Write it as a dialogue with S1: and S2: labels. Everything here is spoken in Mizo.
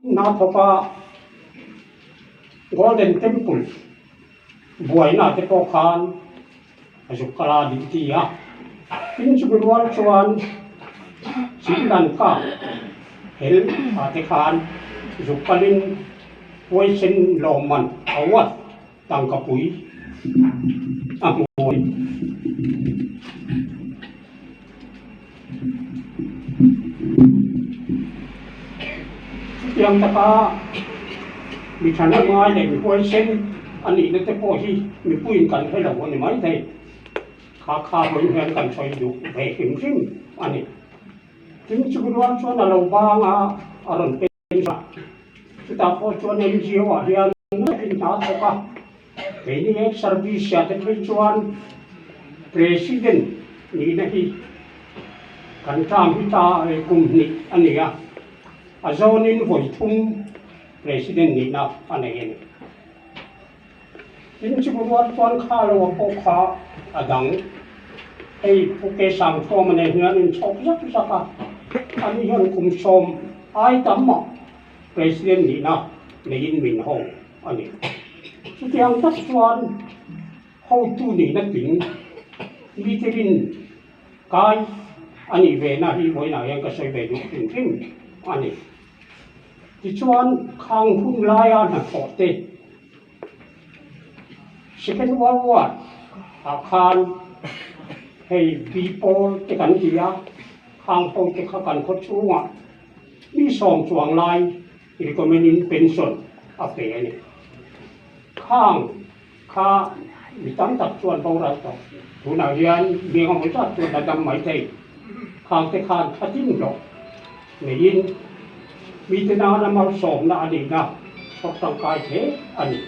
S1: Hna thawka Golden Temple buaina te pawh khan a zuk kal a duty a, tin chumi rual chuan Sri Lanka hel ah te khan zuk kalin huaisen lawmman award tangka pui a hmu a ni. Chutiang taka mi thahnem ngai leh mi huaisen a nihna te pawh hi mipuiin kan hre lo a ni maithei. Kha kha vawiin hian kan sawi duh ve hrim hrim a ni. Tin, chumi rual chuan a lo bang a, a rawn peng. Chutah pawh chuan NGO ah hian in hna thawk a, keini ex service ah te phei chuan President nihna hi kan term hi ta kum hnih a ni a, a zawnin vawi thum President nihna a nei a ni. Tin chu rual chuan kha lo a pawh kha a dang. Hei Pu Kesang Thawma nen hian in chhawk zak zak a, ani hian kum sawm ai tam mah President nihna neiin min ho a ni. Chutiang tak chuan hotu nihna tling mite rin kai a nih ve na hi vawiinah hian ka sawi ve duh hrim hrim a ni. Tichuan khang hun laia hnathawh te Second World War ah khan hei bi pawl te kan ti a, khang ho te kha kan khaw chhungah mi sawm chuang lai recommend in pension a pe a ni. Khang kha mi tam tak chuan boral tawh tunah hian mi engemaw zat chuan la dam mai thei. Khang te khan thlatin hlawh neiin mite nana malsawmna a nihna chhawk tangkai hle a ni.